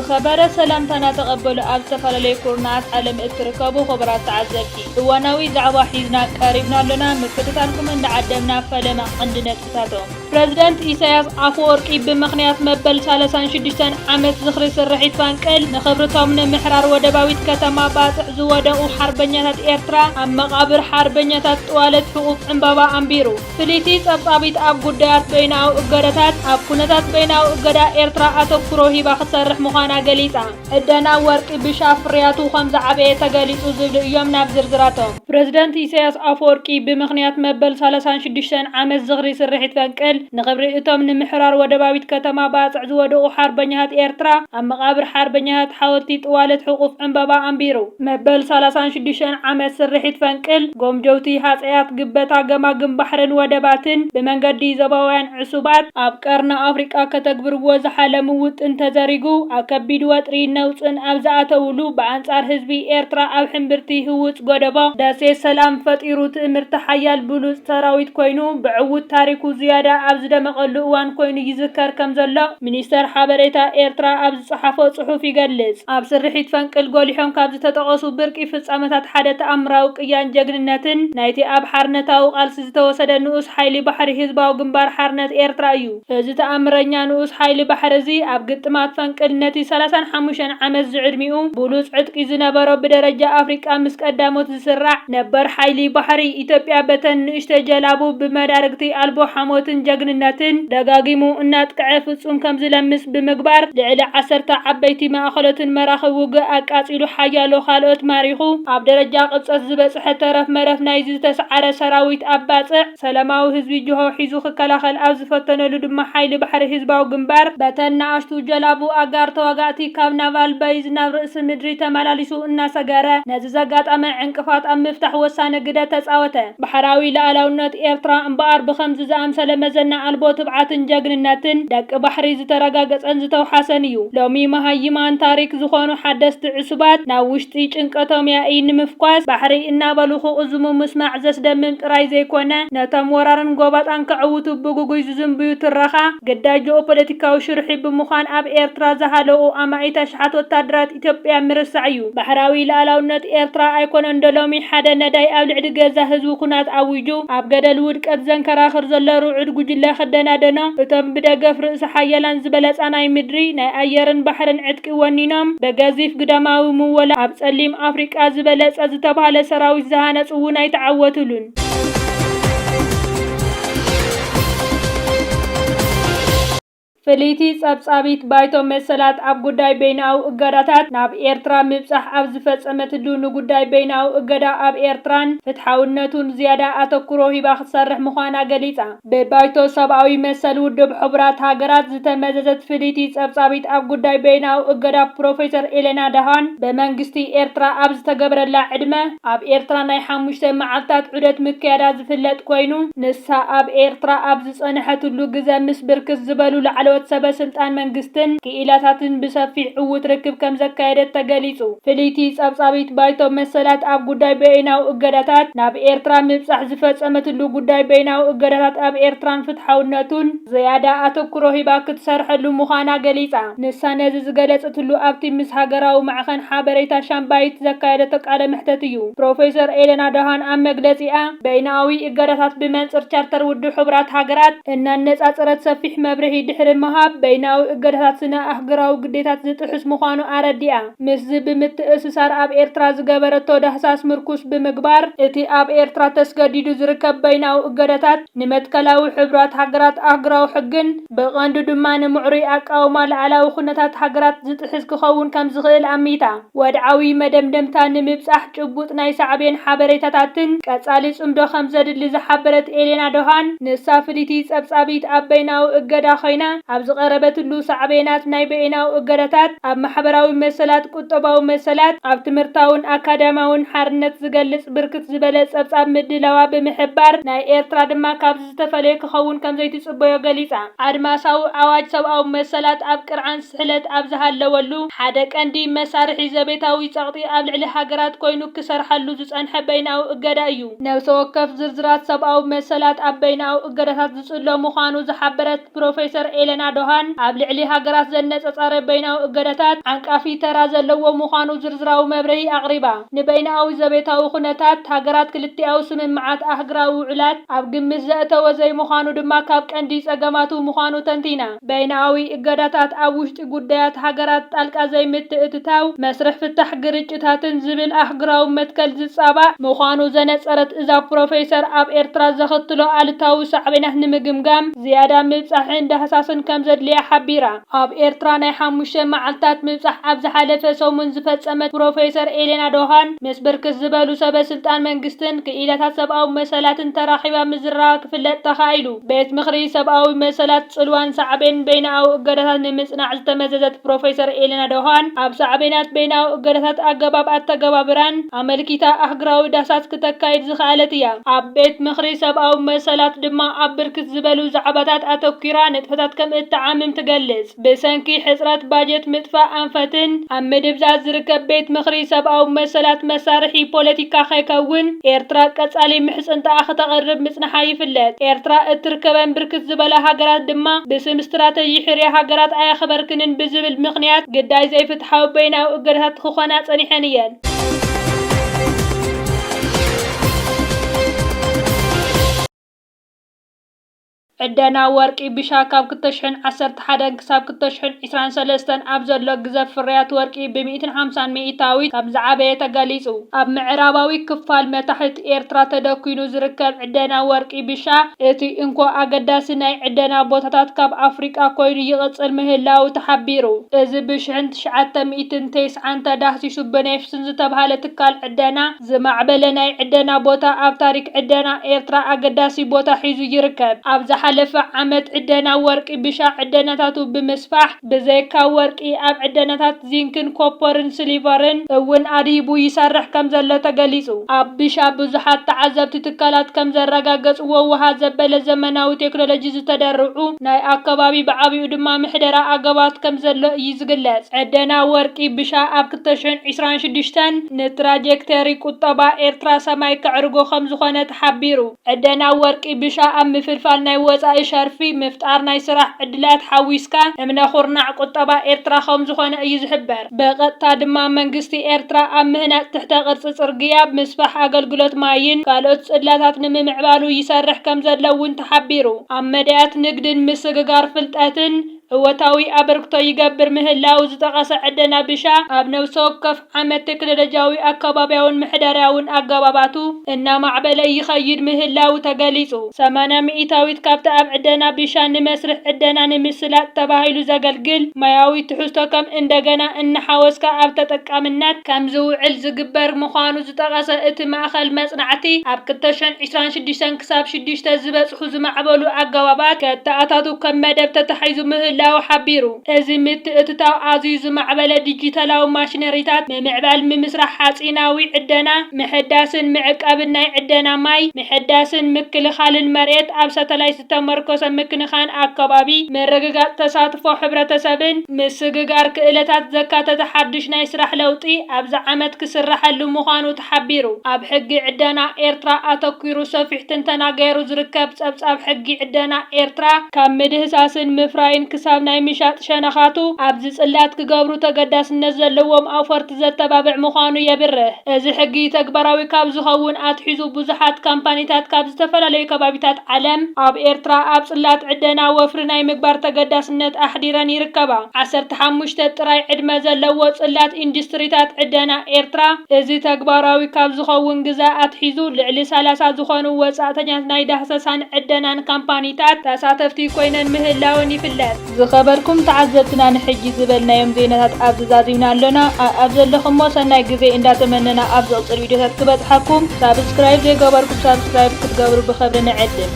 ከበረ ሰላምታና ተቐበሉ። ኣብ ዝተፈላለዩ ኩርናዓት ዓለም እትርከቡ ክቡራት ተዓዘብቲ፣ እዋናዊ ዛዕባ ሒዝና ቀሪብና ኣሎና። ምክትታልኩም እንዳዓደምና፣ ፈለማ ቀንዲ ነጥብታቶም። ፕረዚደንት ኢሳያስ ኣፈወርቂ ብምኽንያት መበል ሰላሳን ሽዱሽተን ዓመት ዝኽሪ ስርሒት ፈንቅል፣ ንኽብርቶም ንምሕራር ወደባዊት ከተማ ባጽዕ ዝወደቑ ሓርበኛታት ኤርትራ፣ ኣብ መቓብር ሓርበኛታት ጥዋለት ሕቑፍ ዕምባባ ኣንቢሩ። ፍልይቲ ጸብጻቢት ኣብ ጉዳያት በይናዊ እገዳታት፣ ኣብ ኩነታት በይናዊ እገዳ ኤርትራ ኣተኩሮ ሂባ ክትሰርሕ ምዃና ገሊጻ። ዕደና ወርቂ ብሻ ፍርያቱ ከም ዝዓበየ ተገሊጹ ዝብሉ እዮም ናብ ዝርዝራቶም። ፕረዚደንት ኢሳያስ ኣፈወርቂ ብምኽንያት መበል ሰላሳን ሽዱሽተን ዓመት ዝኽሪ ስርሒት ፈንቅል፣ ንኽብሪ እቶም ንምሕራር ወደባዊት ከተማ ባጽዕ ዝወደቑ ሓርበኛታት ኤርትራ፣ ኣብ መቓብር ሓርበኛታት ሓወልቲ ጥዋለት ሕቑፍ ዕምባባ ኣንቢሩ። መበል ሰላሳን ሽዱሽተን ዓመት ስርሒት ፈንቅል፣ ጎምጀውቲ ሃጸያት ግበታ ገማግም ባሕርን ወደባትን ብመንገዲ ዞባውያን ዕሱባት ኣብ ቀርኒ ኣፍሪቃ ከተግብርዎ ዝሓለሙ ውጥን ተዘሪጉ፣ ኣብ ከቢድ ወጥሪ ነውጽን ኣብ ዝኣተውሉ፣ ብኣንጻር ህዝቢ ኤርትራ ኣብ ሕምብርቲ ህውጽ ጎደቦ ደሴት ሰላም ፈጢሩ፣ ትእምርቲ ሓያል ብሉጽ ሰራዊት ኮይኑ፣ ብዕዉት ታሪኩ ዝያዳ ኣብ ዝደመቐሉ እዋን ኮይኑ ይዝከር ከም ዘሎ፣ ሚኒስተር ሓበሬታ ኤርትራ ኣብ ዝጸሓፎ ጽሑፍ ይገልጽ። ኣብ ስርሒት ፈንቅል ጎሊሖም ካብ ዝተጠቐሱ ብርቂ ፍጻመታት ሓደ ተኣምራዊ ቅያን ጀግንነትን ናይቲ ኣብ ሓርነታዊ ቃልሲ ዝተወሰደ ንኡስ ሓይሊ ባሕሪ ህዝባዊ ግንባር ሓርነት ኤርትራ እዩ። እዚ ተኣምረኛ ንኡስ ሓይሊ ባሕሪ እዚ ኣብ ግጥማት ፈንቅል ነቲ ሰላሳን ሓሙሽተን ዓመት ዝዕድሚኡ ብሉጽ ዕጥቂ ዝነበሮ ብደረጃ ኣፍሪቃ ምስ ቀዳሞት ዝስራዕ ነበር ሓይሊ ባሕሪ ኢትዮጵያ በተን ንእሽተይ ጀላቡ ብመዳርግቲ ኣልቦ ሓሞትን ጀግንነትን ደጋጊሙ እናጥቅዐ ፍጹም ከም ዝለምስ ብምግባር ልዕሊ ዓሰርተ ዓበይቲ ማእኸሎትን መራኽብ ውግእ ኣቃጺሉ ሓያሎ ካልኦት ማሪኹ ኣብ ደረጃ ቅብጸት ዝበጽሐ ተረፍ መረፍ ናይዚ ዝተስዓረ ሰራዊት ኣብ ባጽዕ ሰላማዊ ህዝቢ ጅሆ ሒዙ ክከላኸል ኣብ ዝፈተነሉ ድማ ሓይሊ ባሕሪ ህዝባዊ ግንባር በተን ንኣሽቱ ጀላቡ ኣጋር ተዋጋእቲ ካብ ናቫል በይዝ ናብ ርእሲ ምድሪ ተመላሊሱ እናሰገረ ነዚ ዘጋጠመ ዕንቅፋት ኣብ ምፍታሕ ወሳኒ ግደ ተጻወተ። ባሕራዊ ልኣላውነት ኤርትራ እምበኣር ብኸምዚ ዝኣምሰለ መዘና ኣልቦ ትብዓትን ጀግንነትን ደቂ ባሕሪ ዝተረጋገጸን ዝተውሓሰን እዩ። ሎሚ መሃይማን ታሪክ ዝኾኑ ሓደስቲ ዕሱባት ናብ ውሽጢ ጭንቀቶም ያኢ ንምፍኳስ ባሕሪ እናበሉ ክቕዝሙ ምስማዕ ዘስደምም ጥራይ ዘይኮነ፣ ነቶም ወራርን ጎባጣን ከዕውቱ ብግጉይ ዝዝንብዩ ትረኻ ግዳይ ጂኦፖለቲካዊ ሽርሒ ብምዃን ኣብ ኤርትራ ዝሃለዉ ኣማኢት ኣሽሓት ወታደራት ኢትዮጵያ ምርሳዕ እዩ። ባሕራዊ ልኣላውነት ኤርትራ ኣይኮነን ዶ ሎሚ ሓደ ነዳይ ኣብ ልዕሊ ገዛ ህዝቡ ኩናት ኣዊጁ ኣብ ገደል ውድቀት ዘንከራኽር ዘሎ ርዑድ ጉጅለ ክደናደኖ? እቶም ብደገፍ ርእሰ ሓያላን ዝበለጻ ናይ ምድሪ፣ ናይ ኣየርን ባሕርን ዕጥቂ ወኒኖም፣ ብገዚፍ ግዳማዊ ምወላ ኣብ ጸሊም ኣፍሪቃ ዝበለጸ ዝተባህለ ሰራዊት ዝሃነጹ እውን ኣይተዓወቱሉን። ፍልይቲ ጸብጻቢት ባይቶ መሰላት ኣብ ጉዳይ በይናዊ እገዳታት ናብ ኤርትራ ምብጻሕ ኣብ ዝፈጸመትሉ፣ ንጉዳይ በይናዊ እገዳ ኣብ ኤርትራን ፍትሓውነቱን ዝያዳ ኣተኩሮ ሂባ ክትሰርሕ ምዃና ገሊጻ። ብባይቶ ሰብኣዊ መሰል ውድብ ሕቡራት ሃገራት ዝተመዘዘት ፍልይቲ ጸብጻቢት ኣብ ጉዳይ በይናዊ እገዳ ፕሮፌሰር ኤሌና ዳሃን፣ ብመንግስቲ ኤርትራ ኣብ ዝተገብረላ ዕድመ፣ ኣብ ኤርትራ ናይ ሓሙሽተ መዓልታት ዑደት ምክያዳ ዝፍለጥ ኮይኑ፣ ንሳ ኣብ ኤርትራ ኣብ ዝጸንሐትሉ ግዘ ምስ ብርክት ዝበሉ ላዕለዎት ሰበ ስልጣን መንግስትን ክኢላታትን ብሰፊሕ ዕዉት ርክብ ከም ዘካየደት ተገሊጹ። ፍልይቲ ጸብጻቢት ባይቶ መሰላት ኣብ ጉዳይ በይናዊ እገዳታት ናብ ኤርትራ ምብጻሕ ዝፈጸመትሉ፣ ጉዳይ በይናዊ እገዳታት ኣብ ኤርትራን ፍትሓውነቱን ዝያዳ ኣተኩሮ ሂባ ክትሰርሐሉ ምዃና ገሊጻ። ንሳ ነዚ ዝገለጸትሉ ኣብቲ ምስ ሃገራዊ ማዕኸን ሓበሬታ ሻምባይት ዘካየደቶ ቃለ መሕተት እዩ። ፕሮፌሰር ኤለና ዳሃን ኣብ መግለጺኣ፣ በይናዊ እገዳታት ብመንጽር ቻርተር ውድብ ሕቡራት ሃገራት እናነጻጸረት ሰፊሕ መብርሂ ድሕሪ ምሃብ፣ በይናዊ እገዳታት ስነ ኣህጉራዊ ግዴታት ዝጥሕስ ምዃኑ ኣረዲኣ። ምስዚ ብምትእስሳር ኣብ ኤርትራ ዝገበረቶ ዳህሳስ ምርኩስ ብምግባር፣ እቲ ኣብ ኤርትራ ተስገዲዱ ዝርከብ በይናዊ እገዳታት ንመትከላዊ ሕቡራት ሃገራት ኣህጉራዊ ሕግን ብቐንዱ ድማ ንምዕሩይ ኣቃውማ ልኣላዊ ኩነታት ሃገራት ዝጥሕስ ክኸውን ከም ዝኽእል ኣሚታ። ወድዓዊ መደምደምታ ንምብጻሕ ጭቡጥ ናይ ሳዕቤን ሓበሬታታትን ቀጻሊ ጽምዶ ከም ዘድሊ ዝሓበረት ኤሌና ዶሃን፣ ንሳ ፍልይቲ ጸብጻቢት ኣብ በይናዊ እገዳ ኮይና ኣብ ዝቐረበትሉ ሳዕቤናት ናይ በይናዊ እገዳታት ኣብ ማሕበራዊ መሰላት፣ ቁጠባዊ መሰላት፣ ኣብ ትምህርታውን ኣካዳሚያውን ሓርነት ዝገልጽ ብርክት ዝበለ ጸብጻብ ምድላዋ ብምሕባር፣ ናይ ኤርትራ ድማ ካብዚ ዝተፈለየ ክኸውን ከም ዘይትጽበዮ ገሊጻ። ኣድማሳዊ ኣዋጅ ሰብኣዊ መሰላት ኣብ ቅርዓን ስሕለት ኣብ ዝሃለወሉ፣ ሓደ ቀንዲ መሳርሒ ዘቤታዊ ጸቕጢ ኣብ ልዕሊ ሃገራት ኮይኑ ክሰርሓሉ ዝጸንሐ በይናዊ እገዳ እዩ። ነብሰ ወከፍ ዝርዝራት ሰብኣዊ መሰላት ኣብ በይናዊ እገዳታት ዝጽሎ ምዃኑ ዝሓበረት ፕሮፌሰር ኤለና ዶሃን ኣብ ልዕሊ ሃገራት ዘነጸጸረ በይናዊ እገዳታት ዓንቃፊ ተራ ዘለዎ ምዃኑ ዝርዝራዊ መብርሂ ኣቕሪባ። ንበይናዊ ዘቤታዊ ኩነታት ሃገራት ክልቲኣዊ ስምምዓት ኣህግራዊ ውዕላት ኣብ ግምት ዘእተወ ዘይምዃኑ ድማ ካብ ቀንዲ ጸገማቱ ምዃኑ ተንቲና። በይናዊ እገዳታት ኣብ ውሽጢ ጉዳያት ሃገራት ጣልቃ ዘይምትእትታው መስርሕ ፍታሕ ግርጭታትን ዝብል ኣህግራዊ መትከል ዝጻባእ ምዃኑ ዘነጸረት እዛ ፕሮፌሰር፣ ኣብ ኤርትራ ዘኸትሎ ኣሉታዊ ሳዕቤናት ንምግምጋም ዝያዳ ምብጻሕን ዳህሳስን ከም ዘድልያ ሓቢራ። ኣብ ኤርትራ ናይ ሓሙሽተ መዓልታት ምብጻሕ ኣብ ዝሓለፈ ሰሙን ዝፈጸመት ፕሮፌሰር ኤሌና ዶሃን ምስ ብርክት ዝበሉ ሰበ ስልጣን መንግስትን ክኢላታት ሰብኣዊ መሰላትን ተራኺባ ምዝራባ ክፍለጥ ተኻኢሉ። ቤት ምኽሪ ሰብኣዊ መሰላት ጽልዋን ሳዕቤን በይናዊ እገዳታት ንምጽናዕ ዝተመዘዘት ፕሮፌሰር ኤሌና ዶሃን፣ ኣብ ሳዕቤናት በይናዊ እገዳታት ኣገባብ ኣተገባብራን ኣመልኪታ ኣህግራዊ ዳህሳስ ክተካይድ ዝኸኣለት እያ። ኣብ ቤት ምኽሪ ሰብኣዊ መሰላት ድማ ኣብ ብርክት ዝበሉ ዛዕባታት ኣተኲራ ንጥፈታት ከም እትዓምም ትገልጽ። ብሰንኪ ሕጽረት ባጀት፣ ምጥፋእ ኣንፈትን ኣብ ምድብዛዝ ዝርከብ ቤት ምኽሪ ሰብኣዊ መሰላት መሳርሒ ፖለቲካ ከይከውን፣ ኤርትራ ቀጻሊ ምሕጽንታኣ ከተቕርብ ምጽንሓ ይፍለጥ። ኤርትራ እትርከበን ብርክት ዝበላ ሃገራት ድማ ብስም ስትራተጂ ሕርያ ሃገራት ኣየኽበርክንን ብዝብል ምኽንያት ግዳይ ዘይፍትሓዊ በይናዊ እገዳታት ክኾና ጸኒሐን እየን። ዕደና ወርቂ ብሻ ካብ ክልተ ሽሕን ዓሰርተ ሓደን ክሳብ ክልተ ሽሕን ዕስራን ሰለስተን ኣብ ዘሎ ግዘፍ ፍርያት ወርቂ ብሚእትን ሓምሳን ሚእታዊት ከም ዝዓበየ ተገሊጹ። ኣብ ምዕራባዊ ክፋል መታሕት ኤርትራ ተደኲኑ ዝርከብ ዕደና ወርቂ ብሻ፣ እቲ እንኮ ኣገዳሲ ናይ ዕደና ቦታታት ካብ ኣፍሪቃ ኮይኑ ይቕጽል ምህላዉ ተሓቢሩ። እዚ ብሽሕን ትሽዓተ ሚእትን ተስዓን ተዳህሲሱ ብኔፍስን ዝተብሃለ ትካል ዕደና ዝማዕበለ ናይ ዕደና ቦታ ኣብ ታሪክ ዕደና ኤርትራ ኣገዳሲ ቦታ ሒዙ ይርከብ። ኣብ ዝሓለፈ ዓመት ዕደና ወርቂ ብሻ ዕደናታቱ ብምስፋሕ፣ ብዘይካ ወርቂ ኣብ ዕደናታት ዚንክን ኮፐርን ስሊቨርን እውን ኣድሂቡ ይሰርሕ ከም ዘሎ ተገሊጹ። ኣብ ብሻ ብዙሓት ተዓዘብቲ ትካላት ከም ዘረጋገጽዎ፣ ውሃ ዘበለ ዘመናዊ ቴክኖሎጂ ዝተደርዑ ናይ ኣከባቢ፣ ብዓቢኡ ድማ ምሕደራ ኣገባት ከም ዘሎ እዩ ዝግለጽ። ዕደና ወርቂ ብሻ ኣብ ክልተ ሽሕን ዕስራን ሽዱሽተን ንትራጀክተሪ ቁጠባ ኤርትራ ሰማይ ከዕርጎ ከም ዝኾነ ተሓቢሩ። ዕደና ወርቂ ብሻ ኣብ ምፍልፋል ናይ ወጻኢ ሸርፊ፣ ምፍጣር ናይ ስራሕ ዕድላት ሓዊስካ እምነ ኩርናዕ ቁጠባ ኤርትራ ከም ዝኾነ እዩ ዝሕበር። ብቐጥታ ድማ መንግስቲ ኤርትራ ኣብ ምህናጽ ትሕተ ቅርጺ ጽርግያ፣ ምስፋሕ ኣገልግሎት ማይን ካልኦት ጽላታት ንምምዕባሉ ይሰርሕ ከም ዘሎ እውን ተሓቢሩ። ኣብ መዳያት ንግድን ምስግጋር ፍልጠትን እወታዊ ኣበርክቶ ይገብር ምህላው ዝጠቐሰ ዕደና ብሻ፣ ኣብ ነፍሲ ወከፍ ዓመት ቴክኖሎጂያዊ፣ ኣከባቢያውን ምሕደራያውን ኣገባባቱ እናማዕበለ ይኸይድ ምህላው ተገሊጹ። ሰማንያ ሚእታዊት ካብቲ ኣብ ዕደና ብሻ ንመስርሕ ዕደና ንምስላጥ ተባሂሉ ዘገልግል ማያዊ ትሕዝቶ ከም እንደገና እናሓወስካ ኣብ ተጠቃምነት ከም ዝውዕል ዝግበር ምዃኑ ዝጠቐሰ እቲ ማእኸል መጽናዕቲ፣ ኣብ ክልተ ሽሕን ዕስራን ሽዱሽተን ክሳብ ሽዱሽተ ዝበጽሑ ዝማዕበሉ ኣገባባት ከተኣታቱ ከም መደብ ተታሒዙ ምህላው ሓቢሩ። እዚ ምትእትታው ኣዝዩ ዝማዕበለ ዲጂታላዊ ማሽነሪታት ምምዕባል፣ ምምስራሕ ሓጺናዊ ዕደና፣ ምሕዳስን ምዕቃብን ናይ ዕደና ማይ፣ ምሕዳስን ምክልኻልን መሬት፣ ኣብ ሳተላይት ዝተመርኮሰ ምክንኻን ኣከባቢ፣ ምርግጋጽ ተሳትፎ ሕብረተሰብን ምስግጋር ክእለታት ዘካተተ ሓድሽ ናይ ስራሕ ለውጢ ኣብዚ ዓመት ክስራሐሉ ምዃኑ ተሓቢሩ። ኣብ ሕጊ ዕደና ኤርትራ ኣተኲሩ ሰፊሕ ትንተና ገይሩ ዝርከብ ጸብጻብ ሕጊ ዕደና ኤርትራ፣ ካብ ምድህሳስን ምፍራይን ክሳብ ናይ ምሻጥ ሸነኻቱ ኣብዚ ጽላት ክገብሩ ተገዳስነት ዘለዎም ኣውፈርቲ ዘተባብዕ ምዃኑ የብርህ። እዚ ሕጊ ተግባራዊ ካብ ዝኸውን ኣትሒዙ ብዙሓት ካምፓኒታት ካብ ዝተፈላለዩ ከባቢታት ዓለም ኣብ ኤርትራ ኣብ ጽላት ዕደና ወፍሪ ናይ ምግባር ተገዳስነት ኣሕዲረን ይርከባ። ዓሰርተ ሓሙሽተ ጥራይ ዕድመ ዘለዎ ጽላት ኢንዱስትሪታት ዕደና ኤርትራ፣ እዚ ተግባራዊ ካብ ዝኸውን ግዘ ኣትሒዙ ልዕሊ ሰላሳ ዝኾኑ ወጻእተኛት ናይ ዳህሰሳን ዕደናን ካምፓኒታት ተሳተፍቲ ኮይነን ምህላወን ይፍለጥ። ዝኸበርኩም ተዓዘብትና፣ ንሕጂ ዝበልናዮም ዜናታት ኣብዚ ዛዚምና ኣሎና። ኣኣብ ዘለኹሞ ሰናይ ግዜ እንዳተመነና፣ ኣብ ዝቕጽል ቪድዮታት ክበጽሓኩም ሳብስክራይብ ዘይገበርኩም ሳብስክራይብ ክትገብሩ ብኸብሪ ንዕድም።